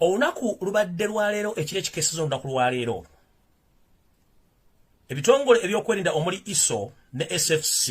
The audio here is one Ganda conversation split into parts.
Olunaku lubadde lwaleero, ekiro ekikeeseza olunaku lwaleero, ebitongole ebyokwerinda omuli ISO ne SFC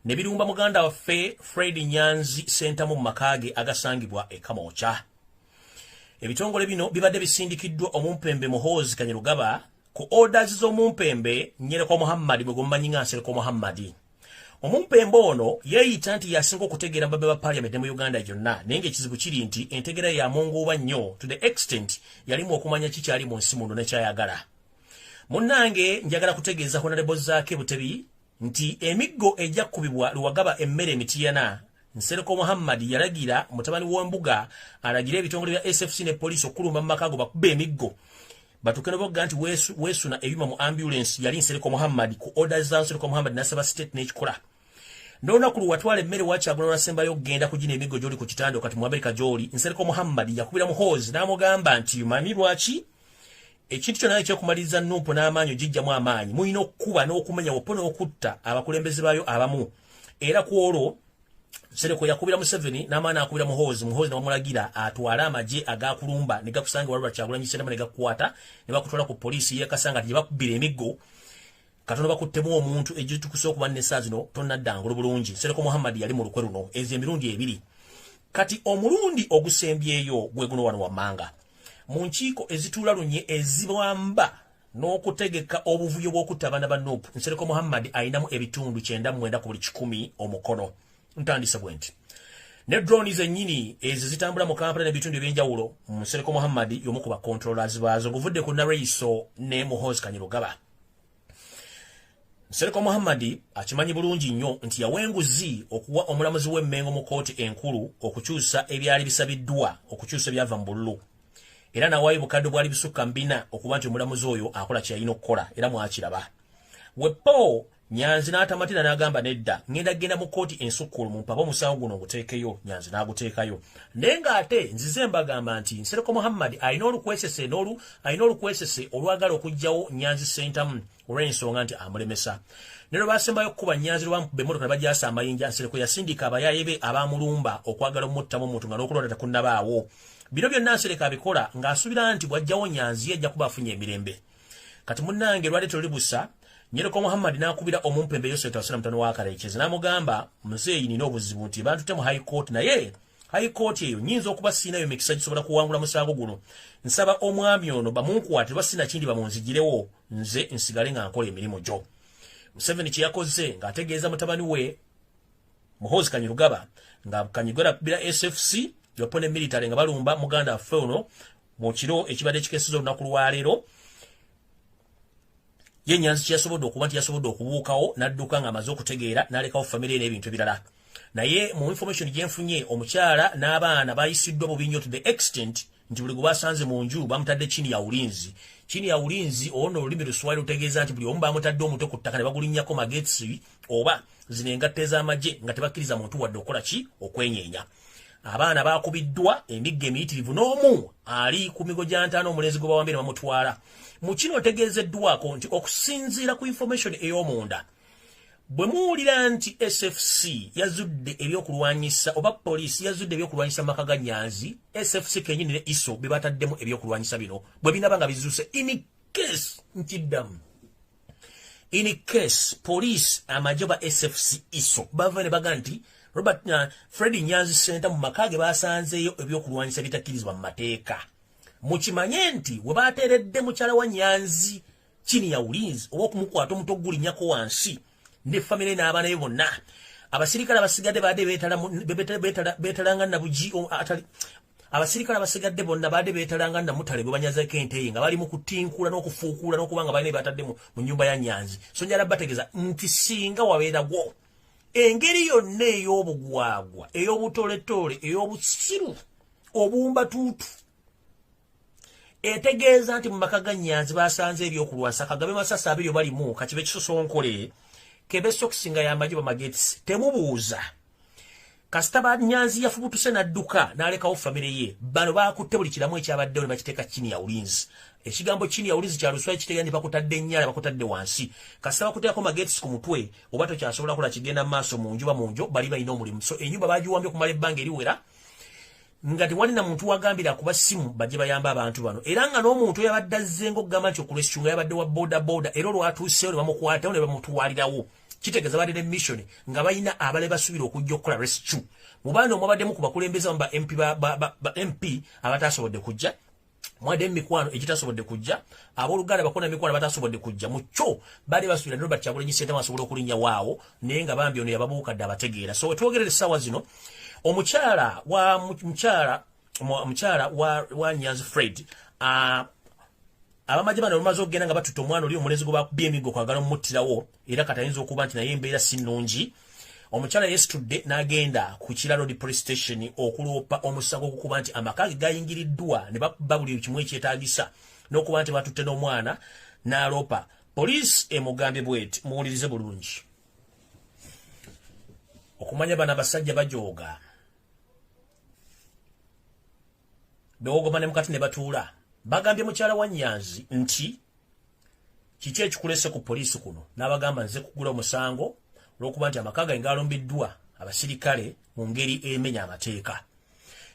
ne birumba muganda waffe Fred Nyanzi Sentamu mu maka ge agasangibwa e Kamwokya. Ebitongole bino bibadde bisindikiddwa omumpembe Muhoozi Kainerugaba ku orders z'omumpembe Nyereko Muhammad, bwe gumumanyi nga Nsereko Muhammad. Omumpembe ono yeeyita nti yasinga okutegeera mbabbe ba parliament mu Uganda gyonna, naye ng'ekizibu kiri nti entegeera yamunguuba nnyo to the extent yalimu okumanya kikyali mu nsi muno nekyayagala. Munnange, njagala kutegeeza Honorable Zaake Butebi nti emiggo ejja kkubibwa Luwagaba emmere emitiyana. Nsereko Muhammad yalagira mutabani w'embuga alagire ebitongole bya SFC ne poliisi okulumba mu maka go bakuba emiggo batuuke nobogga nti weesuna ebyuma mu ambulance. Yali Nsereko Muhammad ku orders za Nsereko Muhammad, nasaba state n'ekikola. N'olunaku luwatwala emmere wakyagula lwasembayo okugenda kugina emiggo gy'oli ku kitanda kati mu Amerika gy'oli. Nsereko Muhammad yakubira Muhoozi n'amugamba nti mami, lwaki ekintu kyonna ekyokumaliriza NUP n'amaanyi ogijjamu amaanyi, mulina okukuba n'okumenya wopo n'okutta abakulembeze baayo abamu. Era ku olwo Nsereko yakubira Museveni n'amaanyi, akubira Muhoozi. Muhoozi ne atwale amagye agakulumba ne gakusanga walwa Kyagulanyi Ssentamu ne gakukwata ne bakutwala ku poliisi y'e Kasangati gye bakubira emiggo katono bakuttemu omuntu egitukuse okuba n'essaa zino tonnaddangulu bulungi. Nsereko Muhammad yali mu lukwe luno ezo emirundi ebiri. Kati omulundi ogusembyeyo gwe guno wano wammanga mu nkiiko ezituula lunye ezibwamba n'okutegeka obuvuyo bw'okutta abaana ba NUP. Nsereko Muhammad ayinamu ebitundu 99 ku buli 100 omukono. Ntandise bwe nti ne drone zennyini ezo zitambula mu Kampala n'ebitundu ebyenjawulo, Nsereko Muhammad y'omu ku bacontrollers baazo ng'ovudde ku Nareiso ne Muhoozi Kainerugaba. Nsereko Muhammad akimanyi bulungi nnyo nti yawa enguzi okuwa omulamuzi w'Emmengo mu kkooti enkulu okukyusa ebyali bisabiddwa, okukyusa ebyava mu bululu, era nawaayo bukadde bwali bisukka mbina okuba nti omulamuzi oyo akola kyeyalina okukola, era mwakiraba. Wepo Nyanzi n'atamatira n'agamba, "Nedda, ŋŋenda genda mu kkooti ensukkulumu mpaba omusango guno nguteekeyo." Nyanzi n'aguteekayo, naye ng'ate nzize mbagamba nti Nsereko Muhammad alina olukwesese n'olu alina olukwesese olwagala okuggyawo Nyanzi Sentamu olw'ensonga nti amulemesa. Ne lwe basembayo okukuba Nyanzi, lwe bamukuba emmotoka ne bagyasa amayinja, Nsereko yasindika abayaaye be abamulumba okwagala omuttamu omuntu nga n'okulonda tekunnabaawo. Bino byonna Nsereko abikola ng'asuubira nti bw'aggyawo Nyanzi ye ajja kuba afunye emirembe. Kati munnange, lwali toli busa. Nyereko Muhammad n'akubira omumpembe Yosef Tasira mutano wa Karekezi n'amugamba, "Muzeeyi, nina obuzibu nti bantute mu high court, naye high court eyo nyinza okuba siinayo mikisa gisobola kuwangula musango guno. Nsaba omwami ono bamunkwate, oba sina kindi bamunzigirewo, nze nsigale nga nkola emirimu gyo." Museveni kye yakoze ng'ategeeza mutabani we Muhoozi Kainerugaba, nga Kainerugaba akubira SFC yopo ne military nga balumba muganda waffe ono mu kiro ekibadde ekikeeseza olunaku lwaleero. Ye Nyanzi kyeyasobodde okuba nti yasobodde okubuukawo n'adduka ng'amaze okutegeera, n'alekawo famire n'ebintu ebirala. Naye mu information gyenfunye, omukyala n'abaana bayisiddwa bubi nnyo to the extent nti buli gwe basanze mu nju bamutadde chini ya ulinzi. Chini ya ulinzi ono olulimi Luswahili lutegeeza nti buli omu bamutadde omutwe ku ttaka ne bagulinnyako magetsi oba zino engatta ez'amagye, nga tebakkiriza muntu wadde okukola ki, okwenyeenya. Abaana bakubiddwa emiggo emiyitirivu, n'omu ali ku migo gya ntaano, omulenzi gwe bawambye ne bamutwala. Mu kino otegeezeddwako nti okusinziira ku information ey'omunda, bwe muwulira nti SFC yazudde ebyokulwanyisa oba poliisi yazudde ebyokulwanyisa maka ga Nyanzi, SFC kenyini ne ISO be bataddemu ebyokulwanyisa bino. Bwe binaba nga bizuuse, in case, nkiddamu, in case police, amagye ba SFC, ISO bava ne baga nti Robert Fred Nyanzi Sentamu mu maka ge basanzeeyo ebyokulwanyisa bitakkirizibwa mu mateeka, mukimanye nti we bateeredde mukyala wa Nyanzi chini ya ulinzi oba okumukwata omutwe ogulinnyako wansi ne famire n'abaana be bonna, abasirikale abasigadde baadde beetalanga nabugi atali abasirikale abasigadde bonna baadde beetalanga namutale bwe banyazaako ente ye, nga bali mu kutinkula n'okufuukuula n'okuba nga balina batadde mu nnyumba ya Nyanzi. So njala bategeeza nti singa wabeeragwo engeri yonna ey'obugwagwa, ey'obutoletole, ey'obusiru obumbatuutu etegeeza nti mu maka ga Nyanzi basanze ebyokulwasa, kagabe masasi 20 balimu, kakibe kisosonkole, kebe sokisi nga yamagye bamagetsi, temubuuza. Kasita ba Nyanzi yafubutuse n'adduka n'alekawo famire ye, bano bakutte buli kiramu ekyabaddewo ne bakiteeka chini ya ulinzi. Ekigambo chini ya ulinzi kya Luswahili, kitegeeza nti bakutadde ennyala, bakutadde wansi. Kasita bakuteekako magetsi ku mutwe, oba tokyasobola kola kigenda mu maaso mu njuba mu njo, bali balina omulimu. So ennyumba bagiwambye okumala ebbanga eriwera. Nga tewali na muntu wagambira kuba simu bajje bayamba abantu bano, era nga n'omuntu yabadde azzenga okugamba nti okurescue nga yabadde wa boda boda, era olwatuuseewo ne bamukwatawo ne bamutwalirawo. Kitegeeza badde ne mission nga balina abale basuubira okujja okukola rescue. Mu baana omwabaddemu ku bakulembeze ba MP, ba MP abatasobodde kujja, mwadde emikwano egitasobodde kujja, abooluganda bakona emikwano batasobodde kujja. Mu kyo baali basuubira Robert Kyagulanyi Ssentamu asobola okulinnya waawo, naye nga bambi ono yababuukadde abategeera. So wetwogerera essaawa zino, omukyala wa mukyala wa Nyanzi Fred, abamagye bano bamaze okugenda nga batutte omwana oli omulenzi gwe bakubye emiggo kwagala omuttirawo, era kati ayinza okuba nti naye embeera si nnungi. Omukyala yeesitudde n'agenda ku Kira Road Police Station okuloopa omusango okukuba nti amaka ge gayingiriddwa ne bakuba buli kimu ekyetaagisa n'okuba nti batutte n'omwana n'aloopa. Poliisi emugambye bweti, muwulirize bulungi okumanya bano abasajja bajooga bewogoma ne mukati ne batuula. Bagambye mukyala wa Nyanzi nti kiki ekikulese ku poliisi kuno? N'abagamba, nze kugula omusango olw'okuba nti amaka gange galumbiddwa abasirikale mu ngeri emenya amateeka.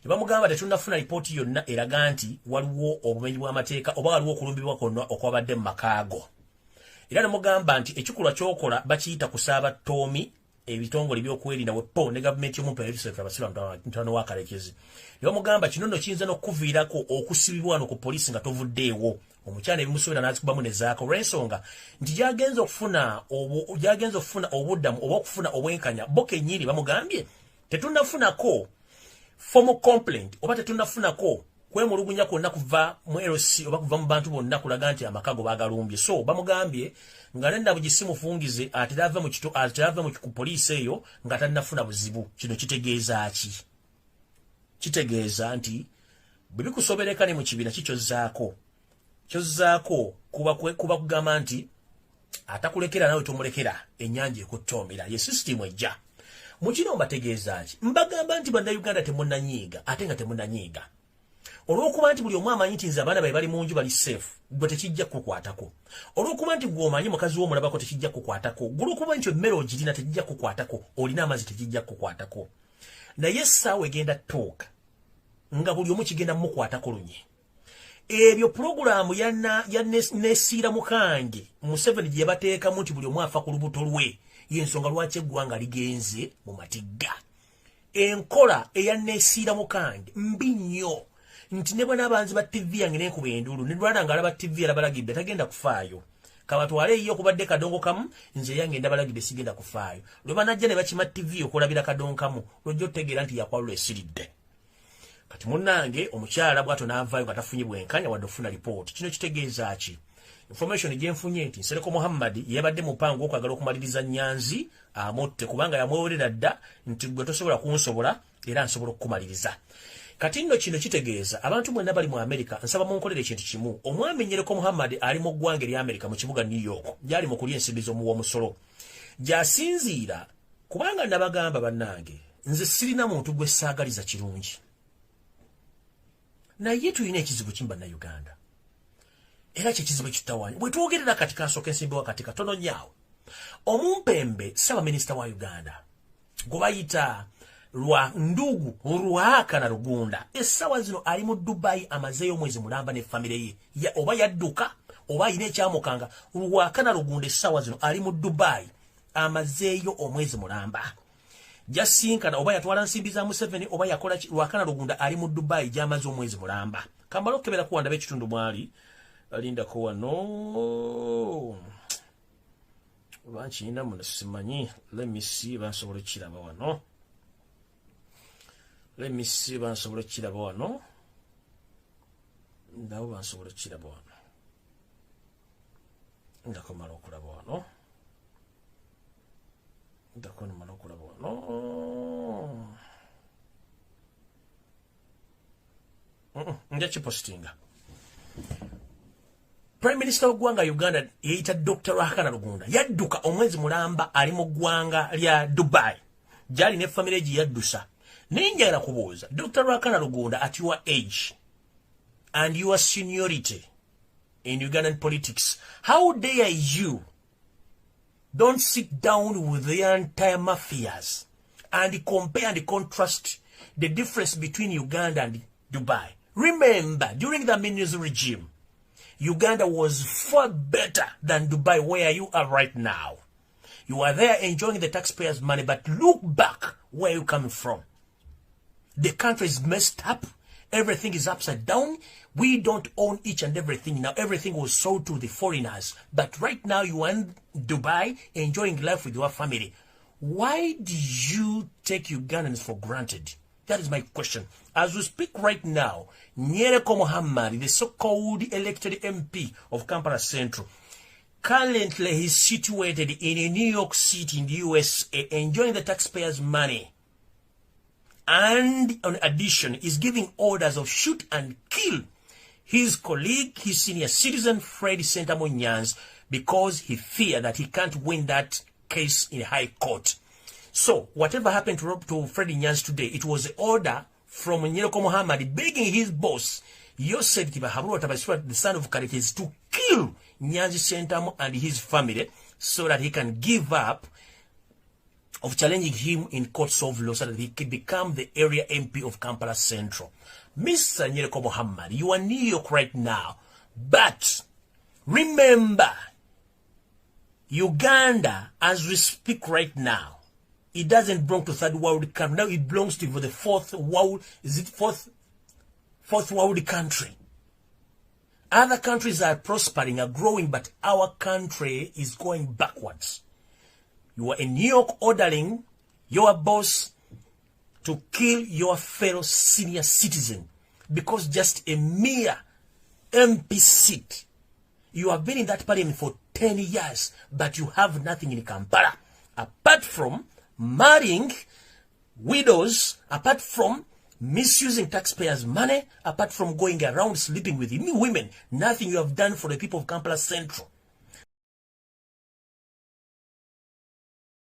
Ne bamugamba, tetunnafuna lipooti yonna eraga nti waliwo obumenyi bw'amateeka oba waliwo okulumbibwa kwonna okwabadde mu makaago. Era ne mugamba nti ekikolwa ky'okola bakiyita kusaaba ttoomi ebitongole byokwerinda wepo ne gavumenti y'omumpa abasiba mutano wa Kalekezi. Ne bamugamba kino nno kiyinza n'okukuviirako okusibibwa wano ku poliisi nga tovuddeewo. Omukyala ebimusobera n'azikubamu ne zaako, olw'ensonga nti gy'agenza okufuna obuddamu oba okufuna obwenkanya, bo kennyini bamugambye tetunnafunako formal complaint oba tetunnafunako kwemulugunya kwonna kuva mu LC oba kuva mu bantu bonna kulaga nti amaka go bagalumbye. So bamugambye nga nenda bugisi mufungize aterava mu kito, aterava mu ku poliisi eyo nga tannafuna buzibu. Kino kitegeeza ki? Kitegeeza nti bwe bikusobereka ne mu kibiina kikyozzaako kyozzaako kuba kugamba nti atakulekera nawe tomulekera, ennyanja ekuttoomera. Ye system ejja mu kino. Mbategeeza ki? Mbagamba nti Bannayuganda temunnanyiiga, ate nga temunnanyiiga olw'okuba nti buli omu amanyi nti nze abaana bae bali mu nju, bali safe, gwe tekijja kukukwatako. Olw'okuba nti gwe omanyi mukazi wo omulabako, tekijja kukukwatako. Gwe olw'okuba nti emmere ogirina, tekijja kukukwatako. Olina amazzi, tekijja kukukwatako. Naye essaawa egenda tuuka nga buli omu kigenda mumukwatako lunye. Ebyo pulogulaamu ya nesiira mukange Museveni gye bateekamu nti buli omu afa ku lubuto lwe, yensonga lwaki eggwanga ligenze mu matigga. Enkola eya nesiira mukange mbi nnyo, nti ne bw'anaabanzi ba TV yange nenkuba enduulu ne lwala nga alaba TV alabalagidde, tagenda kufaayo. Kabatwale eyo kubadde kadongo kamu, nze yange ndabalagidde, sigenda kufaayo. Lwe banajja ne bakima TV okulabira kadongo kamu, lwojja otegeera nti yakwalula esiridde. Kati munnange omukyala bw'atyo n'avaayo nga tafunye bwenkanya wadde okufuna lipooti. Kino kitegeeza ki? Information gyenfunye nti Nsereko Muhammad yabadde mupango okwagala okumaliriza Nyanzi amutte, kubanga yamwewerera dda nti gwe tosobola kunsobola era nsobola okukumaliriza. Kati nno kino kitegeeza abantu mwenna bali mu America, nsaba munkolere ekintu kimu. Omwami Nyereko Muhammad ali mu ggwanga erya America, mu kibuga New York, gyali mu kulya ensimbi z'omuwa omusolo gy'asinziira, kubanga nabagamba bannange nze sirina muntu gwe saagaliza kirungi, naye tulina ekizibu kimu Bannayuganda, era kyekizibu ekitutawaanya. Bwe twogerera kati, kansooka ensimbi wakati katono nyaawo. Omumpembe ssaabaminisita wa Uganda gwe bayita lwa ndugu Lwakana Rugunda, essaawa zino ali mu Dubai, amazeeyo omwezi mulamba ne famire ye, oba yadduka oba ayina ekyamukanga. Lwakana Rugunda essaawa zino ali mu Dubai, amazeeyo omwezi mulamba. Jasinkana oba yatwala nsimbi za Museveni oba yakola. Lwakana Rugunda ali mu Dubai gyamaze omwezi mulamba. Kamala okukebera kuwandaba ekitundu mwali, alindako wano oba nkiyina muno, simanyi. Let me see, bansobola okukiraba wano. Let me see, bansobola okukiraba wano, nabo bansobola okukiraba wano. Ndakomala okulaba wano, ndakomala okulaba wano. Nja kipostinga. Prime Minister w'eggwanga Uganda yeyita Dr. Ruhakana Rugunda yadduka omwezi mulamba, ali mu ggwanga lya Dubai gyali ne famire gye yaddusa. Naye njagala kubuuza Dr. Ruhakana Rugunda, at your age and your seniority in Ugandan politics, how dare you don't sit down with the entire mafias and compare and contrast The difference between Uganda and Dubai. Remember, during the Amin's regime, Uganda was far better than Dubai, where you are right now. You are there enjoying the taxpayers' money, but look back where you're coming from. The country is messed up. Everything is upside down. We don't own each and everything. Now, everything was sold to the foreigners. But right now, you are in Dubai enjoying life with your family. Why do you take Ugandans for granted? That is my question. As we speak right now, Nyereko Muhammad, the so-called elected MP of Kampala Central, currently he's situated in New York City in the USA, enjoying the taxpayers' money. And in addition, is giving orders of shoot and kill his colleague, his senior citizen, Fred Sentamu Nyanzi, because he feared that he can't win that case in high court. So, whatever happened to Fred Nyanzi today, it was an order from Nyereko Muhammad begging his boss, Yosef Tibahabura Tabaswa, the son of Karekezi, to kill Nyanzi Sentamu and his family so that he can give up of challenging him in courts of law so that he can become the area MP of Kampala Central. Mr. Nyereko Muhammad, you are in New York right now, but remember, Uganda, as we speak right now, it doesn't belong to third world country. Now it belongs to the fourth world, is it fourth world country? Other countries are prospering, are growing, but our country is going backwards. You are in New York ordering your boss to kill your fellow senior citizen because just a mere MP seat. You have been in that parliament for 10 years, but you have nothing in Kampala. Apart from marrying widows, apart from misusing taxpayers' money, apart from going around sleeping with women, nothing you have done for the people of Kampala Central.